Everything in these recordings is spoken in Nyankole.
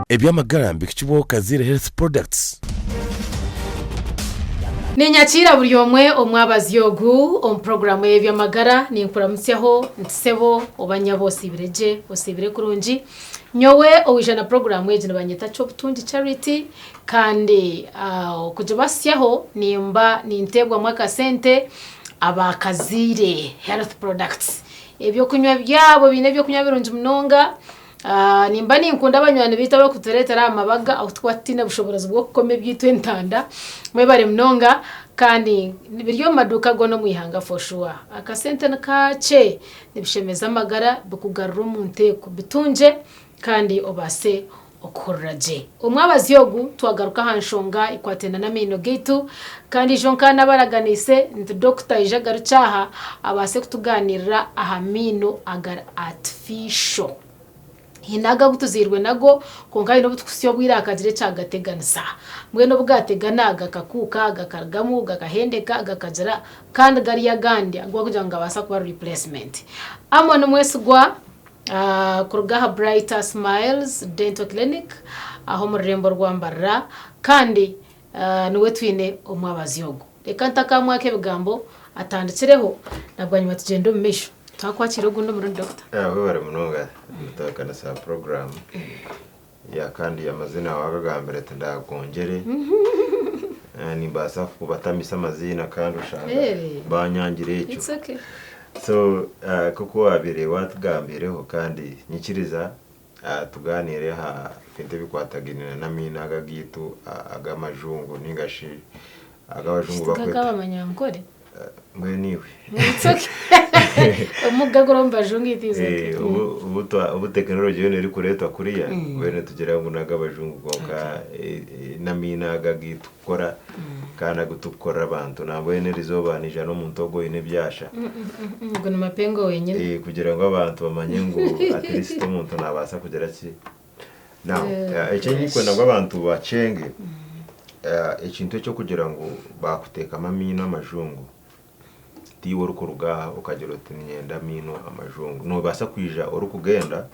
Eby'amagara nibihikibwaho Kaziire Health Products. Ninyakiira buri omwe omwabazyo ogu omu puroguraamu ey'eby'amagara. Ninkuramutsyaho nti sebo oba nyabo osiibire gye, osiibire kurungi. Nyowe owaija na puroguraamu egi nibanyeta Kyobutungi Charity kandi okugibasyaho nimba ninteebwamu akasente aba Kaziire Health Products. Ebyokunywa byabo biine ebyokunywa birungi munonga. Nimba ninkunda banywani baitu abarikutureetera aha mabaga ahu turikuba tutaine bushoboorozi bw'okukoma ebyaitu entanda. Mwebare munonga kandi biri omu maduuka goona omu ihanga for sure. Akasente ni kakye, nibishemeza amagara, bikugarura omu nteeko. Bitungye kandi obaase okuhurira gye. Omwabazyo ogu twagaruka aha nshonga ekwataine n'amaino gaitu kandi ijo nka nabaraganiise nti dokita aije agarukye aha abaase kutugaaniirira aha maino agari artificial. Haine ago agu tuzairwe nago kwonka haine obu tukuhitsya obwire hakagira ekyagateganisa. Mbwenu obu gaategana gakakuuka, gakarugamu, gakahendeka, gakagira kandi gariyo agandi agu barikugira ngu nigabaasa kuba replacement. Amon Mwesigwa. Kuruga aha Brighter Smiles Dental Clinic aha omu rurembo rwa Mbarara kandi niwe twine omwabazyo ogu. Reka ntakamwaka ebigambo atandikireho na bwanyima tugyende omu maisho. Twakwakira ogundi omurundi Doctor. Webare munonga kutakanisa program ya kandi amazina wagagambire tindagongyere nimbaasa kubatamisa amaziina kandi oshanga banyangire ekyo. It's okay. So nk'oku waabaire waatugambiireho kandi nyikiriza tugaaniire aha bintu ebikwatagaine n'amaino aga agaitu ag'amajungu nainga shi agu abajungu Shi barikweta. Ag'abanyankore? Mbwenu iwe. It's okay. Omuga guri omu bajungu it is okay. Obu tekinologi yoona erikureetwa kuriya, mbwenu nitugira ngu n'ag'abajungu kwonka n'amaino aga agaitu kukora kandi agu turikukorera abantu. Nambwenu erizooba naija n'omuntu ogwo oine ebyasha. Ogu ni Mapengo wenyine. Kugira ngu abantu bamanye ngu at least omuntu nabaasa kugira ki. Now, eki ndikwenda ngu abantu bakyenge, ekintu eky'okugira ngu baakuteekamu amaino amajungu, tiiwe orikuruga aha okagira oti niinyenda amaino amajungu. Noobaasa kwija orikugenda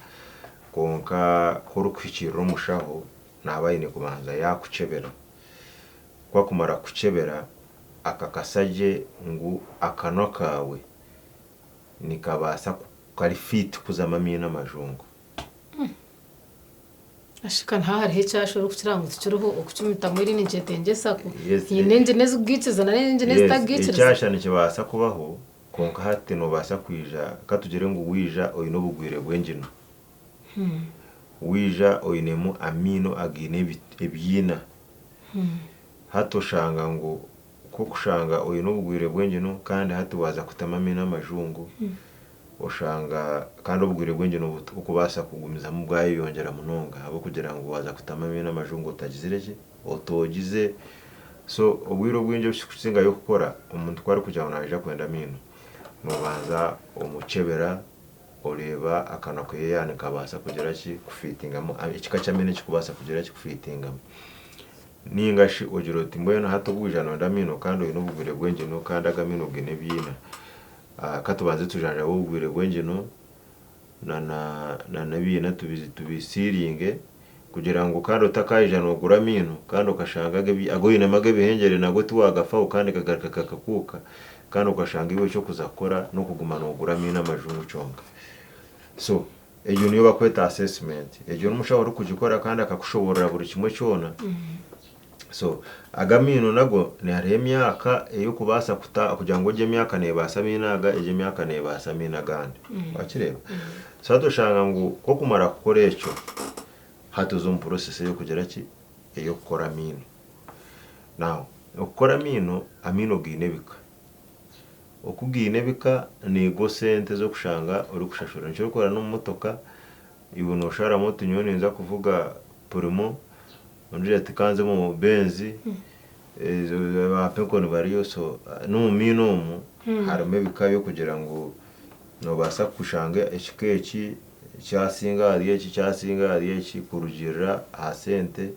kwonka ku orikuhikiirira omushaho, naaba aine kubanza yaakukyebera. Ku akumara kukukyebera, akakasa gye ngu akanwa kaawe nikabaasa kari fit kuzamu amaino amajungu. Ashika niho hariho ekyasha orikukira ngu tikiriho okucumitamu eri nikyetengyesa ku haine engine ezikugiikiriza na n'engine ezitakugiikiriza. Ekyasha nikibaasa kubaho kwonka hati noobaasa kwija katugire ngu waija oine obugwire bw'engino. Waija oinemu amaino againe ebiina, hati oshanga ngu ku orikushanga oine obugwire bw'engino kandi hati waaza kutamu amaino amajungu, oshanga kandi obugwire bw'engino butarikubaasa kugumizamu bwayeyongyera munonga ahabw'okugira ngu waaza kutamu amaino amajungu otagizire ki, otoogize. So obwire obwingi ekirikusingayo kukora, omuntu ku arikugira ngu naija kwenda amaino, noobanza omukyebera. Oreeba akanwa keye yaaba nikabaasa kugira ki, kufiitingamu, ekika ky'amaino ekirikubaasa kugira ki, kufiitingamu. Nainga shi ogira oti mbwenu hati obu waija nooyenda amaino kandi oine obugwire bw'engino kandi ago amaino gaine ebiina, ka tubanze tujanjabe obugwire bw'engino na n'ebiina tubisiiringe kugira ngu kandi otakaija noogura amaino kandi okashanga agu oinemu ag'ebihengyere nago tiwaagafaho kandi gagaruka gakakuuka kandi okashanga iwe eky'okuza kukora n'okuguma noogura amaino amajungu kyonka. So egyo niyo barikweta assessment. Egyo n'omushaho orikugikora kandi akakushoboorora buri kimwe kyona. So ago amaino nago hariho emyaka ey'okubaasa kuta kugira ngu egi emyaka neebaasa amaino aga, egi emyaka neebaasa amaino agandi. Wakireeba? So hati oshanga ngu ku okumara kukora ekyo, hati oza omu process ey'okugira ki? Ey'okukora amaino. Now, okukora amaino, amaino gaine ebika. Oku gaine ebika, niigo sente ez'okushanga orikushashura. Nikyo orikureeba n'omu motoka, iwe noosharamu oti nyowe ninza kuvuga Premio, ondiijo ati ka nze omu Benz, ba Penkoni bariyo, so n'omu maino omu harimu ebika by'okugira ngu Noobaasa kushanga ekika eki kyasinga ahari eki, kyasinga ahari eki kurugiirira aha sente.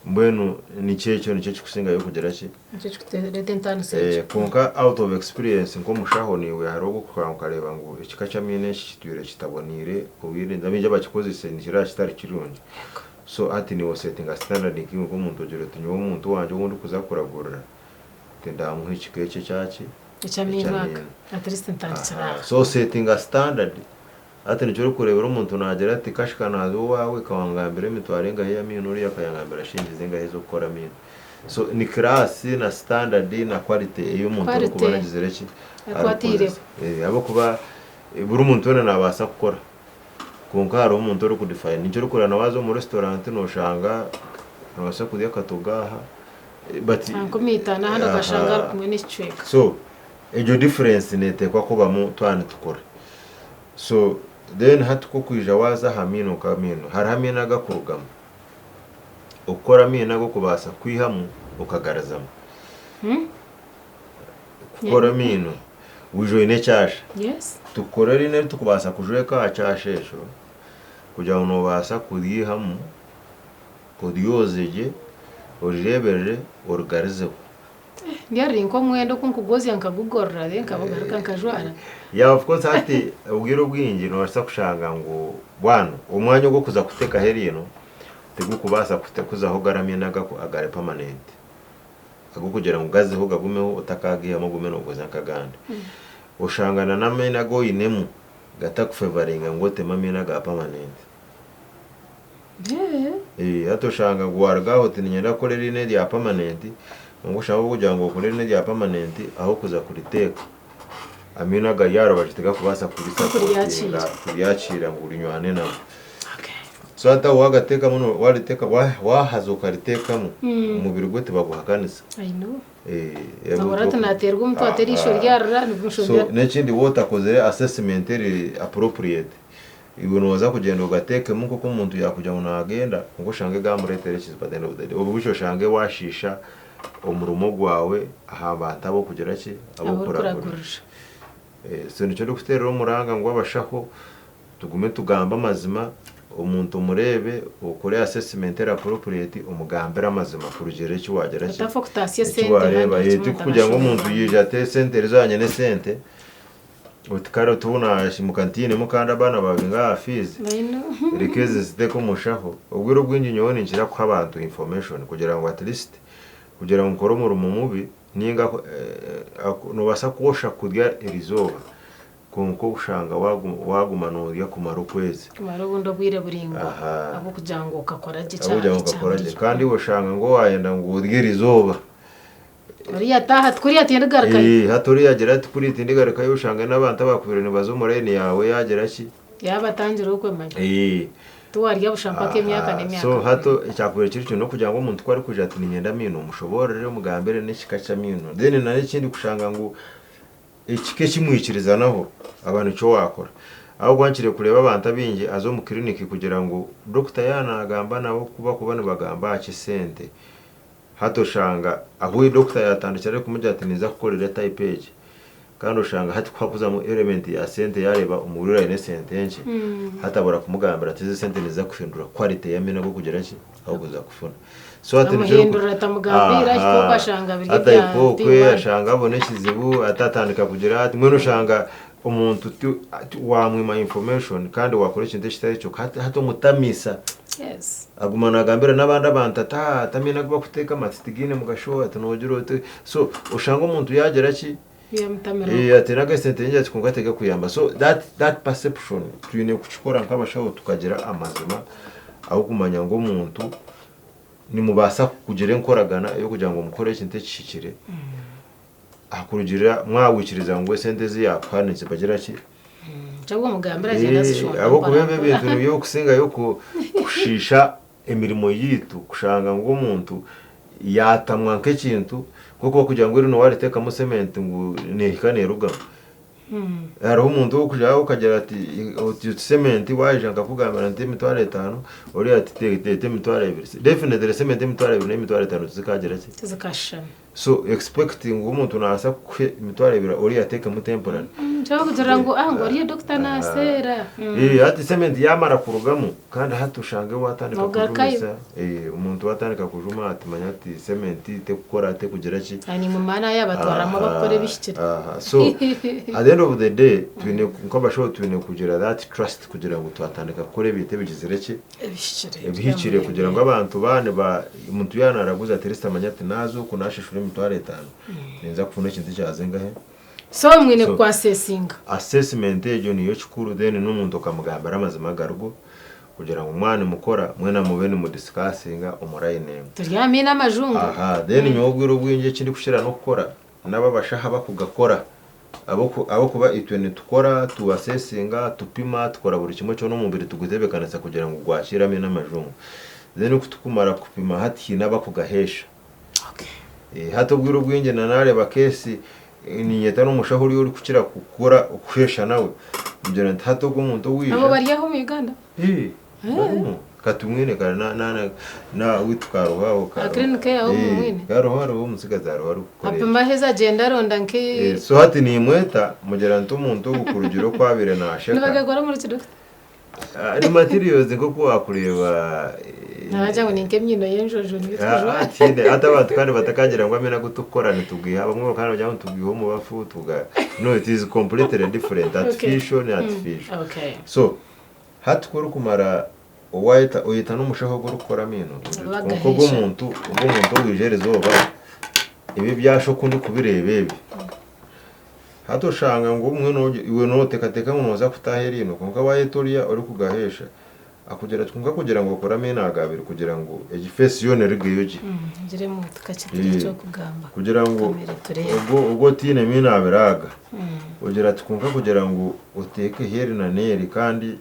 Mbwenu nikyo ekyo nikyo ekikusingayo kugira ki? Nikyo ekikureeta entaaniso egyo. Kwonka out of experience nk'omushaho naiwe hariho obu orikuhika okareeba ngu ekika ky'amaino eki kitwire kitaboneire obwire, abaingi abakikozese nikiraba kitari kirungi. So hati niiwe osetinga standard nk'iwe nk'omuntu ogira oti nyowe omuntu wangye ou ndikuza kuragurira tindamuha ekika eki ekyaki? Eky'amaino aka. At least ntandikire aha. So osetinga standard hati nikyo orikureebera omuntu naagira ati kashika naaza owaawe kawangambira emitwaro engahi ey'amaino oriya akayangambira shiringi zingahi ez'okukora amaino. So ni class na standard na quality ei omuntu arikuba aragizire ki? Arikukozesa. Ahabw'okuba buri muntu weena naabaasa kukora. Kwonka hariho omuntu orikudifayina. Nikyo orikureeba na waaza omu restaurant nooshanga noobaasa kurya akatogo aha but Aha 50 ahandi okashanga ari kumwe n'ekicweka. So egyo difference neeteekwa kubamu twaba nitukora. So then hati ku okwija waaza aha maino nk'amaino, hariho amaino agakurugamu. Okukora amaino ago okubaasa kwihamu okagarizamu. Kukora amaino waija oine ekyasha, tukukora eriino eri turikubaasa kujweka aha kyasha ekyo kugira ngu noobaasa kuryihamu oryoze gye, orireeberere, origarizeho. Mbwenu riri nk'omwenda oku nkugwozya nkagugorora then nkagugaruka nkajwara. Yeah of course hati obwire obwingi noobaasa kushanga ngu bwanu omwanya ogw'okuza kutekaho eriino tigurikubaasa kuzaho gari amaino agari permanent. Ag'okugira ngu gazeho gagumeho otakagaihamu ogume noogoza nk'agandi. Oshanga na n'amaino agu oinemu gatakufevaringa ngu oteme amaino aga permanent. Hati oshanga ngu waaruga aho oti niinyenda kukora eriino erya permanent, kwonka oshanga ahabw'okugira ngu okore eriino erya permanent ah'okuza kuriteeka, amaino agari aha rubaju tigarikubaasa kurisapotinga kuryakiira ngu rinywane nago. So hati aho waagateekamu waariteeka waahaza okariteekamu, omubiri gwe tibaguhakanisa. Ahurira ati naateerwa omutwe ati eriisho ryarira nibwo So n'ekindi waaba otakozire assessment eri appropriate, iwe nooza kugyenda ogateekemu nk'oku omuntu yaakugira ngu naagenda kwonka oshange gaamureetera ekizibu at the end of the day. Obwo oshange waashiisha omurimo gwawe aha bantu ab'okugira ki, ab'okuragurira. So nikyo ndikuteerera omuranga ngu abashaho Tugume tugambe amazima, omuntu omureebe, okore assessment eri appropriate, omugambire amazima kurugiirira eki waagira ki, Otafa kutaasya eki esente waareeba. handi Eh, hakye omuntu Tikukugira ngu omuntu akashoberwa. yaija ate esente erizo anyine esente, oti kare oti obu naashimuka ntiinemu kandi abaana baabinga aha fees, I know. reka ezi nziteeke omu nshaho. Obwire obwingi nyowe ninkira kuha abantu information kugira ngu at least kugira ngu nkore omurimo mubi ninga noobaasa kwosha kurya erizooba Kwonka oshanga waaguma noorya kumara okwezi. Kumara obundi obwire buraingwa ahabw'okugira ngu okakora gye Ahabw'okugira ngu okakora gye. Kandi iwe oshanga ngu waayenda ngu orye erizooba. Oriya ataaha ati kuriya tindigarukayo. Hati oriya agira ati kuriya tindigarukayo oshange n'abantu abaakubaire nibaza omu layini yaawe yaagira ki? Yaaba atangire okwe manya. Tiwarya busha mpaka emyaka n'emyaka. So hati ekyakubaire kiri kyo n'okugira ngu omuntu ku arikwija ati niinyenda amaino omushoboororere omugambire n'ekika ky'amaino. Then n'ekindi kushanga ngu Ekika eki mwikirizanaho aba nikyo waakora. Ahabw'okuba nkire kureeba abantu abaingi aza omu kiriniki kugira ngu dokita yaaba naagamba nabo ku bakuba nibagamba aha ky'esente, hati oshanga ahu dokita yaatandikira arikumugira ati ninza kukukorera type egi, kandi oshanga hati ku hakuzamu element ya sente yaareeba omurwaire aine esente nkye, hati abura kumugambira ati ezi esente niziza kuhindura quality y'amaino agu orikugira ki, agu orikuza kufuna. So hati nikyo oriku- Amuhindurira atamugambiire ahika okwo ashanga biri Hati ebya ahika okwe P1. ashanga abona ekizibu ate atandika kugira ati mbwenu oshanga omuntu ti- ati wamwima information kandi wakora ekintu ekitari kyo hati hati omutamiisa Yes. aguma nagambira n'abandi abantu ati "Ah, ati amaino agu bakuteekamu ati tigaine mugasho ati noogira oti so oshanga omuntu yaagira ki Yamutamira Eh, ati naga esente nyingi ati kwonka tegakuyamba so that, that perception twine kukikora nk'abashaho tukagira amazima ahabw'okumanya ngu omuntu nimubaasa kugira enkoragana ey'okugira ngu mukore ekintu ekihikire aha kurugiirira mwawikiriza ngu esente ezi yaakuha nizibagira ki Kyabwo omugambira agenda azishonda ahabw'okuba mpora ebi mpora. ebintu nibyo okusingayo kushiisha emirimo yaitu kushanga ngu omuntu yaatamwa nk'ekintu nk'oku barikugira ngu erino waariteekamu cement ngu neehika neerugamu. Hariho omuntu ow'okujaho okagira ati oti cement waija nkakugambira nti emitwaro etaano, oriya ati reeta emitwaro ebiri. Definitely cement emitwaro ebiri n'emitwaro etaano tizikaagira ki? Tizikaashushana. So expect ngu omuntu nabaasa kukuha emitwaro ebiri oriya ateekemu temporary. Nshobora kugira ngu ah ngu oriya doctor naseera. Hati cement yamara kurugamu kandi hati oshange watandika Nogarukayo. kujumisa omuntu watandika kujuma ati manya ati cement tekukora tekugira ki. Nimwe maani ahu yabatwariramu abakukora ebihikire. So at the end of the day twine nk'abashaho twine kugira that trust kugira ngu twatandika kukora ebintu ebigizire ki ebihikire kugira ngu abantu ba omuntu yaaba naraguza at least amanye ati naaza oku naashashura emitwaro etaano ninza kufuna ekintu ekyaza engahe. So mwine kukwasesinga. Assessment egyo niyo kikuru then n'omuntu okamugambira amazima agarigo kugira ngu mwaba nimukora mwena mube nimudisikasinga omu line emwe. Turi aha maino amajungu. Aha then nyowe obwire obwingi eki ndikukira n'okukora n'abo abashaho abakugakora ahabw'okuba itwe nitukora, tu assessinga, tupima, tukora buri kimwe kyona omubiri tugutebeekanisa kugira ngu gwakiire amaino amajungu. Then ku tukumara kupima hati haine abakugaheesha. Hati obwire obwingi na nareeba case niinyeta n'omushaho oriya orikukira kukora kuheesha nawe, mugira nti hati ogu omuntu owaija. Abo bari aho omu Uganda? Barimu. Katumwine kare na owaitu karuho aho. Aha clinic yawe Mumwine? Karuho hariho omutsigazi hariho arikukora ekyo. Apima aheza agyenda aronda nke. So hati nimweta mugira nti omuntu ogu kurugiirira oku abaire nasheka. Nibagakora omuri ki doctor? Ni materials nk'oku wakureeba. Naragira ngu ni nk'emiino y'enjojo niyo turikujwara. Tihaine hati abantu kandi batakagira ngu amaino agu turikukora nitugaiha abamwe bakaba nibagira ngu nitugaiha omu bafu tuga no it is completely different artificial ni artificial. So Hati ku orikumara waayeta oyeta n'omushaho ogu orikukora amaino ogira oti kwonka ogu omuntu ogu omuntu owaija erizooba ebi ebyasha oku ndikubireeba ebi hati oshanga ngu obumwe iwe nooteekateeka ngu nooza kutaho eriino kwonka waayeta oriya orikugaheesha akugira ati kwonka kugira ngu okore amaino aga abiri kugira ngu egi feesi yoona erugeyo gye kugira ngu ogu otaine maino abiri aga ogira ati kwonka kugira ngu Oteeke heri na n'eri kandi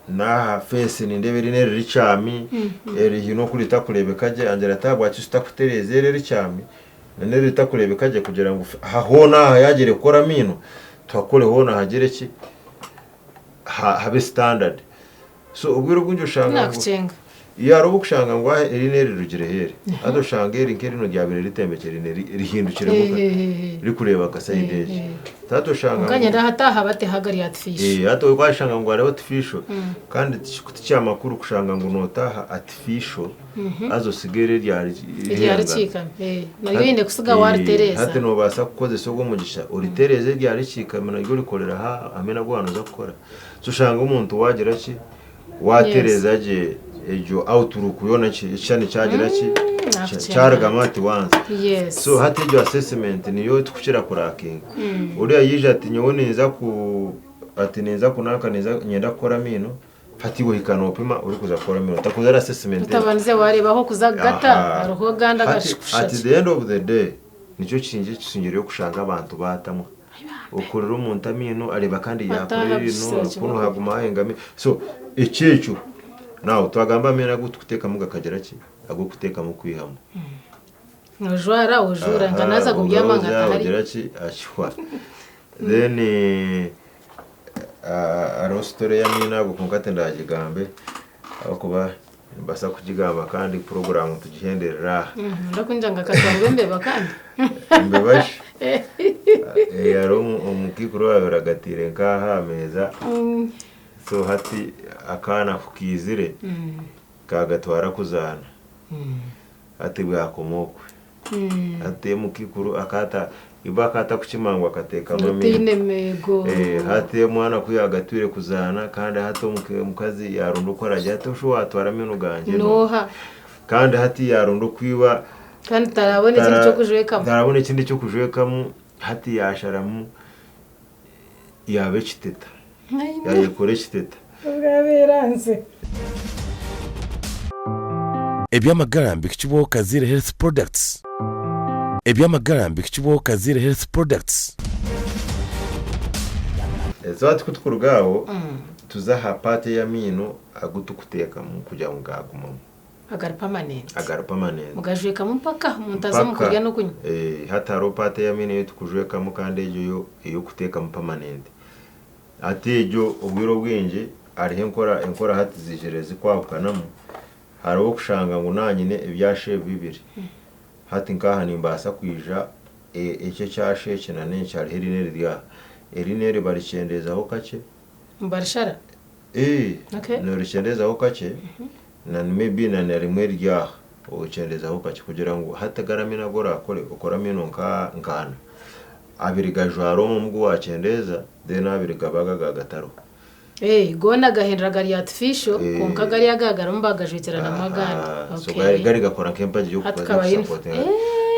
n'aha feesi nindeeba eri n'eri rikyami eri haine oku ritakureebeka gye angira ati ahabwaki tutakutereeza eri erikyami na n'eri ritakureebeka gye kugira ngu aha hoona aha yaagiire kukora amaino tuhakore hoona hagire ki habe sitandadi. So obwire obwingi oshanga ngu Nakukyenga. Iyo hariho obu okushanga ngu aha eri n'eri rirugire heeri. Haza oshanga eri nk'erino ryabaire ritembekire riine rihindukiremu ka ririkureeba nka sayidi egi. Hati oshanga Kwonka ngu nyenda hati aha bateho agari artificial. Hati washanga ngu hariho artificial kandi tikyamakuru kushanga ngu nootaaha artificial haza osige eri eryari Eryari kiikami. Naryo oine kusiga waaritereeza. Hati noobaasa kukozesa ogwo omugisha oritereeze eryari kiikami naryo orikorere aha hamwe n'agu waanoza kukora. So oshanga omuntu waagira ki, waatereeza gye egyo outlook yoona ekishushani kyagira ki, kyarugamu ati wanza. So hati egyo assessment niyo turikukira kurakinga. Oriya yaija ati nyowe ninza ku ati ninza kunanka niinyenda kukora amaino, hati iwe ohika noopima orikuza kukora amaino otakozire assessment. Otabandize waareeba ah'okuza kugata, hariho agandi agarikushusha gye. At the end of the day, nikyo kingi ekisingireyo kushanga abantu baatamwa. Okurira omuntu amaino areeba kandi yakurira eriino kunu haguma hahengami so ekyo ekyo now twagamba amaino agu turikuteekamu gakagira ki ag'okuteekamu kwihamu. Nojwara ojuura nka naaza kubyama nka Ogira atahari. ogira ki akihwa then hariho story y'amaino ago kwonka tindagigambe ahabw'okuba Nimbaasa kugigamba kandi puroguraamu tugihenderere aha. Ndakungira ngu akatwarwa embeba kandi. Embeba shi? Hariho omukaikuru owaabaire agataire nk'aha aha meeza, so hati akaana ku kaizire kaagatwara kuzaana, hati bwakoma okwe. Hati omukaikuru akaata, iba akaata kukima ngu akateekamu amaino. Otaine meego. Hati omwana ku yaagatwire kuzaana kandi hati omukazi yaaronda oku araagira ati oshu owaatwara amaino gangye n'oha? Kandi hati yaaronda oku iba. Kandi tarabona ekindi ky'okujwekamu. Tarabona ekindi ky'okujwekamu, hati yaasharamu yaaba ekiteta. Yaayekora ekiteta. Obwabeeranze. Eby'amagara mbihikibwaho Kaziire Health Products. Eby'amagara mbihikibwaho Kaziire Health Products. So hati ku tukuruga aho tuze aha part ey'amaino agu tukuteekamu kugira ngu gaagumamu. Agari permanent. Agari permanent. Mugajwekamu mpaka omuntu aza omu kurya n'okunywa. Hati hariho part ey'amaino ei tukujwekamu kandi egyo yo ey'okuteekamu permanent. Hati egyo obwire obwingi hariho enkora enkora hati ziijire zikwahukanamu, hariho okushanga ngu naanyine ebyasha ebi bibiri. Hati nk'aha nimbaasa kwija eki ekyasha eki na n'eki hariho eriino eriri aha. Eriino eri barikyendeezaho kakye. Nibarishara? Ee, norikyendeezaho kakye na maybe na na rimwe eriri aha okyendeezaho kakye kugira ngu hati gari amaino agu oraakore okore amaino nka nk'ana. Abiri gajware omwe ogu waakyendeeza then abiri gabe ago agatariho. Ee, goona gahindura gari artificial kwonka gari aga garimu bagajwekyeranamu agandi. Aha, so gari gari gakora nk'empagi Hati kaba y'okusapotinga.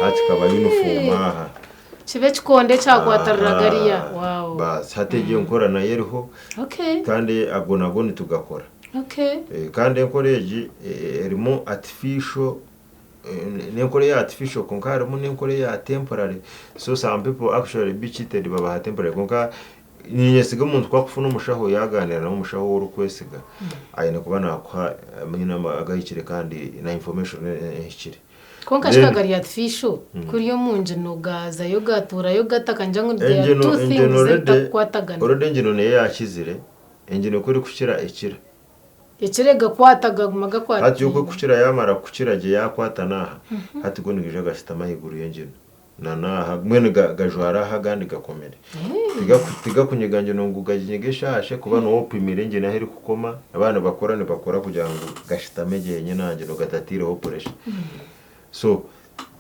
Hati kaba uniform aha. Kiba ekikondo ekyakwatarira gariya. Wow. Baasi hati egyo enkora nayo eriho Okay. kandi ago nago nitugakora. Okay. Kandi enkora egi erimu artificial N'enkora eya artificial kwonka harimu n'enkora eya temporary so some people actually be cheated babaha temporary kwonka niinyesiga omuntu ku akufuna omushaho yaaganira nawe omushaho ou orikwesiga aine kuba naakuha amaino agahikire kandi na information ehikire. Kwonka shi ka gari artificial kuriya omu ngino gaazayo gaatuurayo gata ka ningira ngu they are two things ezitakukwatagana. Already engino niyo yaakizire, engino ku erikukira ekira. Ekiro gakwata gaguma gakwataine. Hati okwo kukira yamara kukira gye yakwata n'aha, hati go nigaija gashutama ahaiguru y'engino na n'aha, mbwenu gajwara aha agandi gakomire. Tigakunyiga ngino ngu gaginyige eshaashe kuba niwe opimire engino ahu erikukoma, baaba nibakora nibakora kugira ngu gashutame gye henyine aha ngino gatataireho pressure. So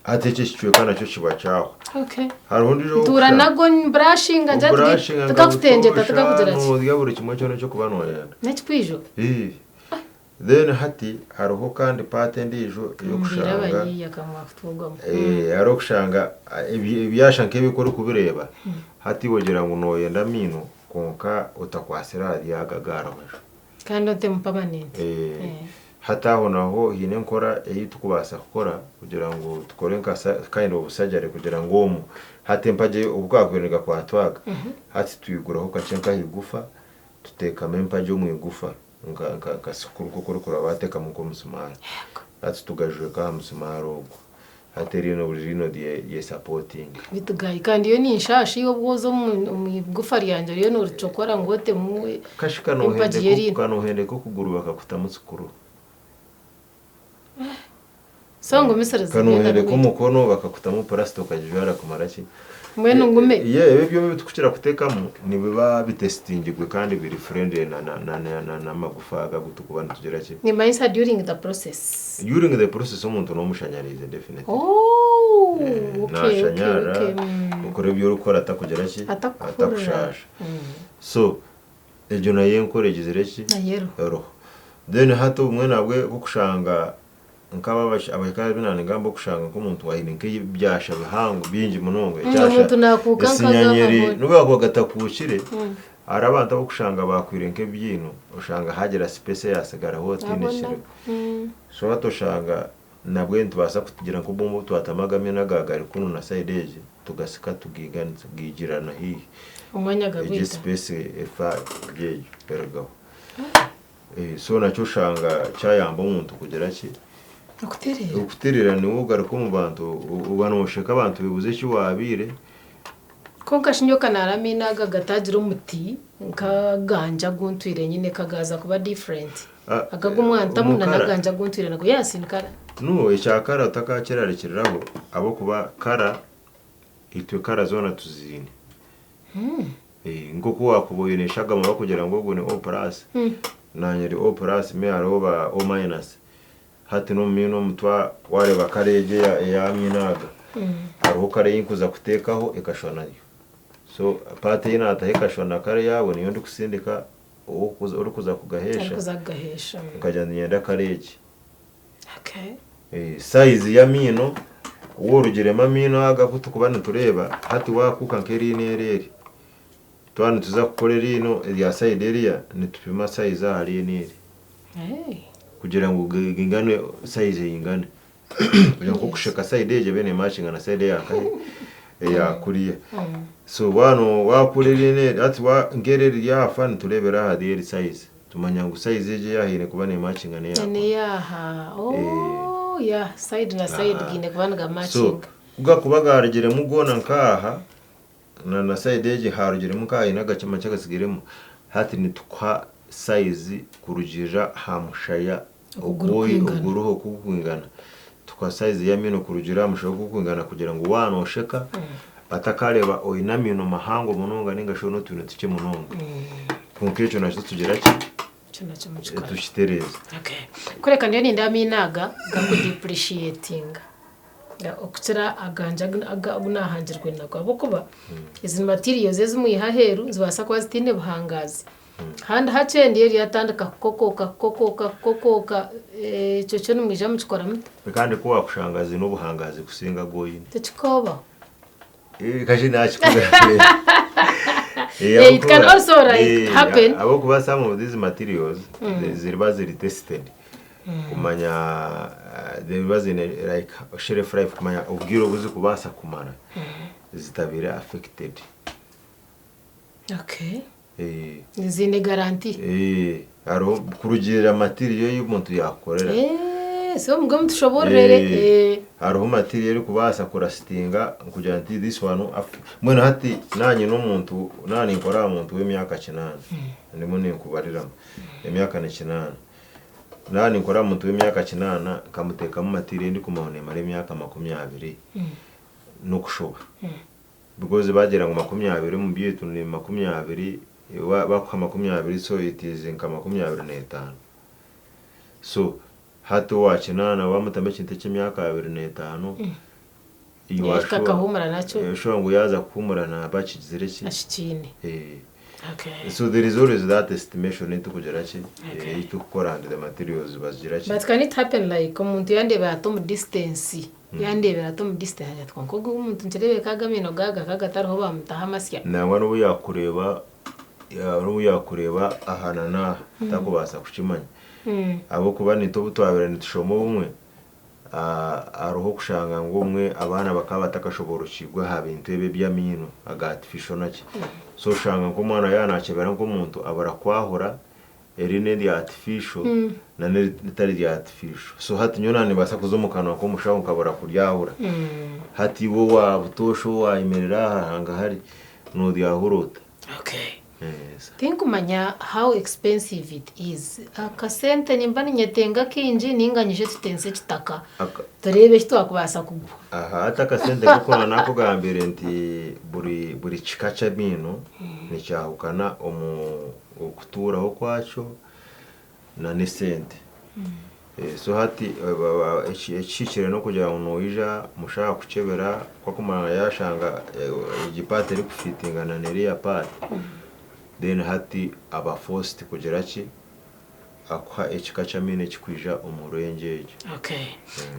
hati ekyo ekicweka nakyo kiba kyahwa. Okay. Hariho ondiijo Ntuura ow'okushaba. nago mburashinga ngira Oburashinga nka tigakutengyeta butoosha tigakugira ki. noorya buri kimwe kyona eky'okuba nooyenda. N'ekikwijo? Ii. Then hati hariho kandi part endiijo Mbiire ey'okushanga abayiiya akamwa kutuugwamu. eh, hariho okushanga ah, ebi- ebyasha nk'ebi ku orikubireeba hati iwe ogira ngu nooyenda amaino kwonka otakwasire ahari aga aga rubaju. Kandi otemu permanent. Eh, Hati aho naho haine enkora ei turikubaasa kukora kugira ngu tukore nka kind of surgery kugira ngu omu hati empagi obu gaakubaire nigakwatwa aga, hati twiguraho kakye nk'aha igufa tuteekamu empagi omu igufa nka nka nka sikuru nk'oku orikureeba baateekamu nk'omusimaari. Hati tugajweka aha musimaari ogwo. Hati eriino buri riino ryesapotinga. Beitu guy kandi yo ninshaasha iwe obu oza omu igufa ryangye oriyo noricokora ngu otemu Kashi empagi y'eriino. Kanohendeka okuguru bakakutamu sikuru. So ngumisiriza Kanohendeka omukono bakakutamu purasita okagijwara kumara ki? Mbwenu ngume. Yeah ebyo byombi ebitukukira kutekamu nibiba bitesitingirwe kandi biri friendly n'amagufa aga agu turikuba nitugira ki? Nimanyisa during the process. During the process omuntu nomushanyarize definitely. Oh, okay, okay, Nashanyara, okay. okore ebi orikukora atakugira ki? Atakuhurira. Atakushaasha. So egyo nayo enkora egizire ki? Nayo eriho. Eriho. Then hati obumwe nabwe obukushanga nk'aba abahika abu naanigamba okushanga nk'omuntu aine nk'ebyasha bihango bingi munonga ekyasha Omuntu naakuuka esinyanyeri nk'ag'amahuri. nobu gaakuba gatakuukire hariho abantu abu okushanga baakwire nk'ebiino oshanga haagira space eyaasigaraho otiine Abona. kiriho. So hati oshanga nabwe nitubaasa kugira nk'obumwe obu twatamu agamwe n'aga gari kunu na sayidi egi tugasika tugiiganisa giigirana haihi. Omwanya Egyo gagwita. space efa eri egyo erugaho. So nakyo oshanga kyayamba omuntu kugira ki? Okutereera. Okutereera niwe ogaruka omu bantu oba noosheka abantu beebuuza eki waabaire. Kwonka shi nyowe ka naara amaino aga gataagira omuti nk'agangye agu ntwire nyine kagaaza kuba different. Aga agu mwantamu na n'agangye agu ntwire nago. Yes ni kara. No ekya kara otakakyerarikiriraho ahabw'okuba kara itwe kara zoona tuziine. Nk'oku waakuba oine eshagama bakugira ngu ogu ni O plus, naanye ndi O plus me hariho ba O minus. Hati n'omu maino omu twa waareeba kara egyo ey'amaino aga, hariho kara ei nkuza kuteekaho ekashwa nayo. So part ei naataho ekashwa na kara eyaawe niyo ndikusindika orikuza kugaheesha, Arikuza kugaheesha. nkagira ngu niinyenda kara egi. Okay. Sayizi y'amaino, waaba orugiremu amaino aga agu turikuba nitureeba, hati waakuuka nk'eriino eri eri, twaba nituza kukora eriino erya sayidi eriya, nitupima sayizi aha riino eri kugira ngu gaingane, sayizi eingane. Kugira ngu nk'okusheka sayidi egi ebe neemakinga na sayidi eya nkahi, eya kuriya. So waaba waakura eriino eri, hati nk'eri eriri ahafa nitureebera ahari eri sayizi. Tumanya ngu sayizi egyo eyaha eine kuba nemakinga n'eya kunu. N'eyaha. Oh, yeah, side na side gaine kuba So, nigamakinga. ku gakuba gaarugiremu goona nk'aha, na na sayidi egi haarugiremu nk'aha haine agakye makye agatsigiremu, hati nitukuha sayizi kurugiirira aha mushaya Oku gurikwingana. oguriho oku gurikwingana. Kuha size y'amaino kurugiirira aha mushaho oku gurikwingana kugira ngu waaba noosheka batakareeba oine amaino mahango munonga nainga shi oine otwino tukye munonga. Kwonka ekyo nakyo tugira ki? Ekyo nakyo mukikora. Tukitereeza. Okay. Kureka ndiyo nindeeba amaino aga gakudepreciatinga okukira agangye agu naahangirwe nago ahabw'okuba ezi materials ezi mwiha aheeru nizibaasa kuba zitaine buhangaazi. Kandi hakye ndiyo eryatandika kukokooka kukokooka kukokooka ekyo kyo nimwija mukikora muta? Kandi ku waakushanga ziine obuhangaazi kusinga agu oine. Tikikoobaho. Kashi naakikugambira. It can also like happen. Ahabw'okuba some of these materials ziriba ziri tested kumanya ziriba ziine like shelf life kumanya obwire obu zirikubaasa kumara zitabaire affected. Okay. Ziine garanti. Hariho kurugiirira material ei omuntu yaakukorera. So mugwe mutushoboororere. Hariho material erikubaasa kurasitinga nkugira nti this one mbwenu hati naaba nyine omuntu naaba ninkora aha muntu w'emyaka kinaana ndimu ninkubariramu emyaka ni kinaana naaba ninkora aha muntu w'emyaka kinaana nkamuteekamu material ei ndikumanya ngu neemara emyaka 20 n'okushoba. Because bagira ngu 20 omu byaitu ni 20 bakuha 20 so it is nka 25 so hati owa kinaana wamutamu ekintu eky'emyaka 25 you are Yahika sure akahumura nakyo. sure ngu yaaza kuhumura naaba akigizire ki Akikiine. Okay. So there is always that estimation ei turikugira ki Okay. ei turikukora and the materials bazigira ki But can it happen like omuntu yandeebera ati omu distance Yandeebera ati omu distance agira ati kwonka ogu omuntu nikireebeka aga amaino ge aga ka gatariho baamutaho amasya. Nangwa n'obu yaakureeba n'obu yaakureeba aha na n'aha takubaasa kukimanya ahabw'okuba naitwe obu twabaire nitushoma obumwe hariho okushanga ngu obumwe abaana bakaba batakashoboorokiibwe aha bintu ebi eby'amaino aga artificial naki. So oshanga nk'omwana yaaba naakyebera nk'omuntu abura kwahura Eri n'erya artificial na n'eritari rya artificial. So hati nyowe naanibaasa kuza omu kanwa k'omushaho nkabura kuryahura. Hati iwe owa butoosha owaayemerera aha hangahari nooryahura ota? Okay. Yes. Tinkumanya how expensive it is. Akasente nimba ninyetenga kaingi ninga nyije tutense ekitaka Aka- tureebe eki twakubaasa kugwa. Aha hati akasente ko ku naakugambire nti buri buri kika ky'amaino nikyahukana omu okutuuraho kwakyo na n'esente. So hati ekihikire n'okugira ngu noija omushaho akukyebera ku akumara yashanga egi part erikufitingana n'eriya part then hati aba forced kugira ki akuha ekika ky'amaino ekikwija omu range egyo. Okay.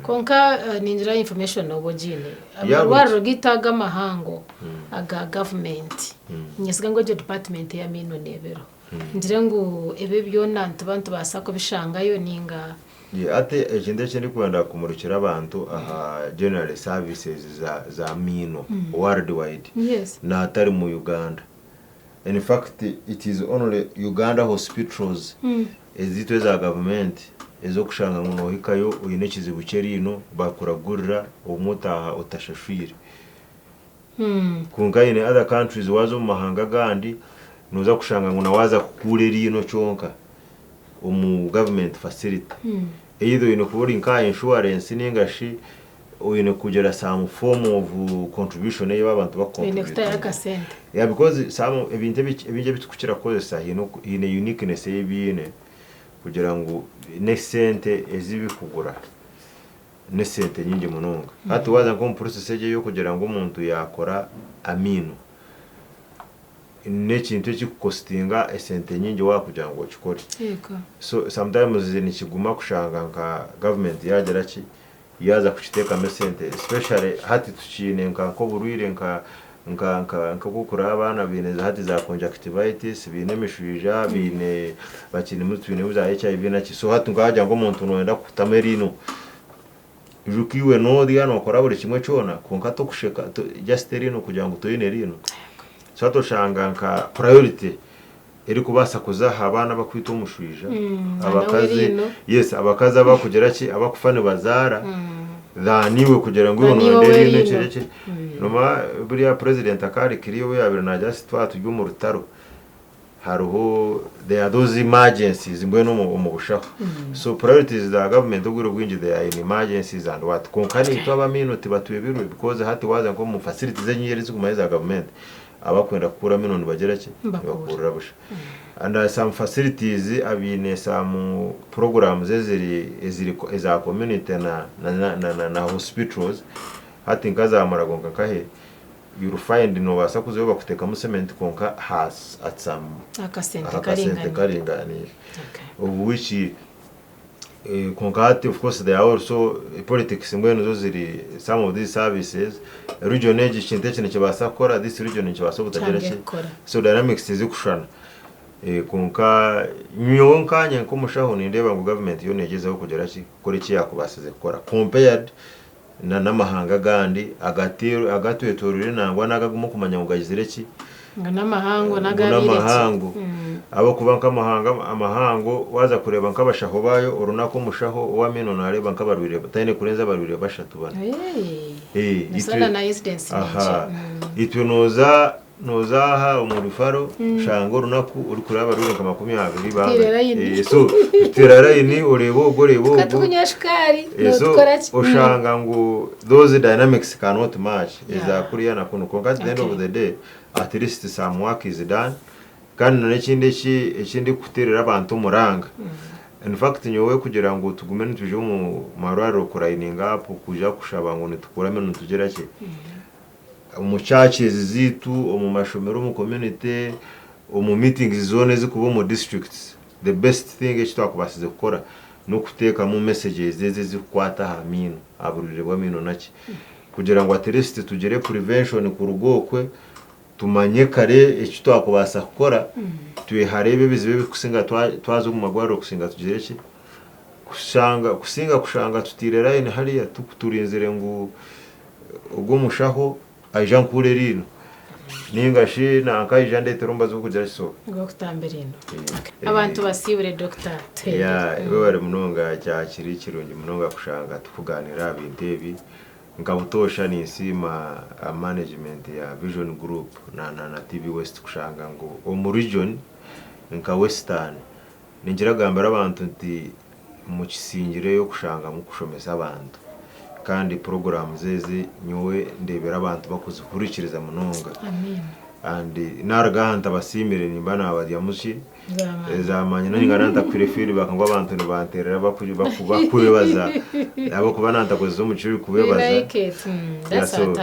Kwonka ningira information nooba ogiine. Amarwariro gaitu aga amahango aga gavumenti, niinyesiga ngu egyo department ey'amaino neeba eriho. Ngire ngu ebi byona nituba nitubaasa kubishangayo nainga. Hati ekintu eki ndikwenda kumurikira abantu aha generally services za maino world wide n'ahatari mu Uganda. In fact it is only Uganda hospitals ezaitu eza gavumenti ez'okushanga ngu nohikayo oine ekizibu ky'eriino bakuragurira obumwe otaaha otashashwire. Kwonka in other countries waaza omu mahanga agandi nooza kushanga ngu na waaza kukuura eriino kyonka omu government facility either oine kuba ori nk'aha insurance ninga shi oine kugira some form of contribution ei abantu Oine kutayo bakucontributinga. akasente. Yeah, because some ebintu ebi- ebingi ebi turikukira kukozesa haine oku- haine uniqueness ei biine kugira ngu n'esente ezi birikugura n'esente nyingi munonga. Hati waaza nk'omu process egi ey'okugira ngu omuntu yaakora amaino, n'ekintu ekirikukositinga esente nyingi waakugira ngu okikore. Yego. So sometimes nikiguma kushanga nka government yaagira ki, yaaza kukiteekamu esente especially hati tukiine nka nk'oburwaire nka nka nka nk'oku orikureeba abaana baine hati za conjunctivitis, baine emishwija, baine bakiinemu twinemu za HIV naki so hati nka waagira ngu omuntu nooyenda kukutamu eriino, ijuka iwe noorya nookora buri kimwe kyona kwonka tokusheka just eriino kugira ngu toine eriino. So hati oshanga nka priority erikubaasa kuza aha baana abakwitwa omushwija, abakazi eriino. yes abakazi abakugira ki abakufa nibazaara than iwe kugira ngu iwe Than iwe noyenda eriino ow'eriino. eki eki. Noomanya buriya president akaarikiriyo obu yaabaire naagira ati twaba turi omu rutaro. Hariho there are those emergencies mbwenu omu omu bushaho so priorities za government obwire obwingi they are in emergencies and what kwonka naitwe ab'amaino tibatwebirwe because hati waaza nk'omu facilities enyingi ezirikumanywa eza government abakwenda kukuura amaino nibagira ki Nibakuura. nibakuurira busha and some facilities abaine some programs eziri eziri eza community na na na na hospitals hati nka za Murago nka nkahe You'll find nobaasa kuzayo bakutekamu cement kwonka aha at some Akasente aha kasente karinganiire. karinganiire. Okay. Obu which eh, kwonka hati of course there are also politics mbwenu zo ziri some of these services region egi ekintu eki nikibaasa kukora this region nikibaasa obutagira Kyange ki kukora. so dynamics tizikushushana Eh, kwonka nyowe nkanye nk'omushaho nindeeba ngu government yo negyezaho kugira ki kukora eki yakubaasize kukora compared na n'amahanga agandi agatwetoreire nangwa n'agaguma okumanya ngu gagizire ki? Ngu n'amahango Ngu n'agabaire ki? n'amahango. Ahabw'okuba nk'amahanga amahango waaza kureeba nk'abashaho baayo orunaku omushaho ow'amaino naareeba nk'abarwaire taine kurenza abarwaire bashatu bana. Hey, Itwe na incidence nyingi. Aha. Itwe nooza Nooza aha omu rufaro oshanga orunaku orikureba abarwaire nka 20 Tuteire layini. So tuteera layini oreeba ogu oreeba Tukaba ogu. tukunywa shukaari So notukora ki? oshanga ngu those dynamics cannot match eza kuriya na kunu kwonka at the end of Okay. the day at least some work is done kandi na n'ekindi eki ekindikuteerera abantu omuranga in fact nyowe kugira ngu tugume nitwija omu marwariro kurayininga up kuija kushaba ngu nitukurame nitugira ki Omu churches zeitu, omu mashomero, omu community, omu meetings zoona ezirikuba omu districts, the best thing eki twakubasize kukora n'okuteekamu messages ezi ezirikukwata aha maino, aha burwaire bw'amaino naki. Kugira ngu at least tugire prevention kuruga okwe, tumanye kare eki twakubaasa kukora, twehare ebi ebizibu ebirikusinga twaza omu marwariro kusinga tugire ki, kushanga kusinga kushanga tutaire line hariya turinzire ngu Ogwo omushaho aija ankuure eriino nainga shi nanka aija andeetere omubazi gw'okugira ki so. Gw'okutamba eriino. Abantu basiibure Dokita Tuhendere. Yeah, webare munonga kyakiri kirungi munonga kushanga tukuganira aha bintu ebi. Nka butoosha ninsiima management ya Vision Group na na TV West kushanga ngu omu region nka Western Ninkira kugambira abantu nti mukisingireyo kushanga mukushomesa abantu kandi programs ezi nyowe ndebera abantu bakuzihurikiriza munonga and naruga aha ntabasiimire nimba nabaryamu ki ezamani ninga nantakuhire feedback ngu abantu nibanterera bakwebaza ahabw'okuba nantakozesa omucuri kubebaza so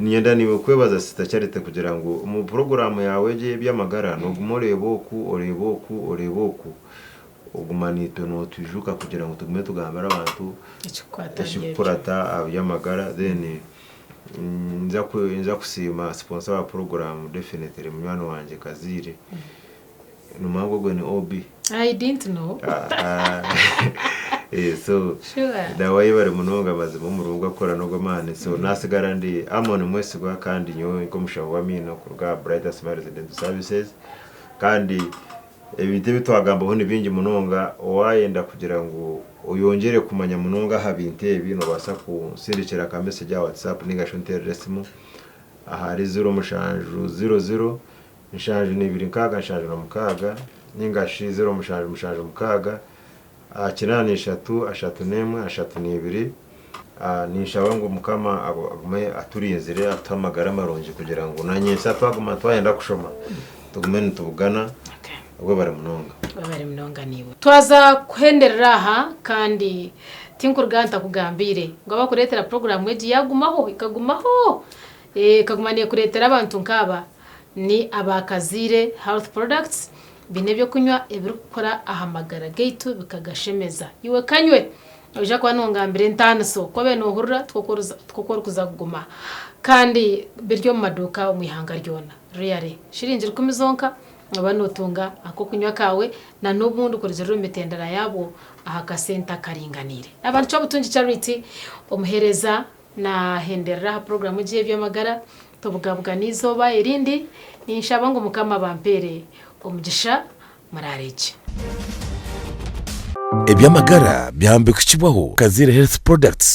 niinyenda naiwe kwebaza Sister Charity kugira ngu omu puroguraamu yaawe egi ey'eby'amagara nooguma oreeba oku oreeba oku oreeba oku oguma naitwe nootwijuka kugira ngu tugume tugambire abantu ekirikukurata aha by'amagara then ninza kusiima siponsa wa puroguraamu definitely munywani wangye Kaziire. Noomanya ngu ogwe ni OB? I didn't know. Eh, so Sure. nawe ayebare munonga mazima omurimo ogu akukora n'ogw'amaani so nasigara ndi Amon Mwesigwa kandi nyowe nk'omushaho w'amaino kuruga aha Brighter Smiles Dental Services kandi ebintu ebi twagambaho ni bingi munonga owayenda kugira ngu oyongyere kumanya munonga aha bintu ebi nobaasa kunsindikira aka message aha WhatsApp ninga shi onteerere esimu ahari 07 00 72 76 ninga shi 0776 83 31 32. Ninshaba ngu Mukama agume aturinzire atuhe amagara marungi kugira ngu na nyentsya twaguma twayenda kushoma tugume nitubugana. Webare munonga. Webare munonga naiwe. Twaza kuhenderera aha kandi tinkuruga aha ntakugambiire ngu abakureetera puroguraamu egi yaagumaho ekagumaho ekaguma neekureetera abantu nk'aba Ni aba Kazaire Health Products, baine eby'okunywa ebirikukora aha magara gaitu bikagashemeza. Iwe kanywe! Noija kuba nongambira entaaniso ku obaire nohurira tikwo orikuza kuguma. Kandi biri omu maduuka omu ihanga ryona. Really, shiringi rukumi zonka nooba notunga ak'okunywa kaawe na n'obundi kurugiirira omu mitendera yaabwo aha kasente akaringaniire. Naaba ndi Kyobutungi Charity, omuheereza Naahenderera aha puroguraamu egi y'eby'amagara, tubugabugane eizooba erindi, ninshaba ngu Mukama abampeere omugisha, muraare gye. Eby'amagara byahambikukibwaho Kazaire Health Products.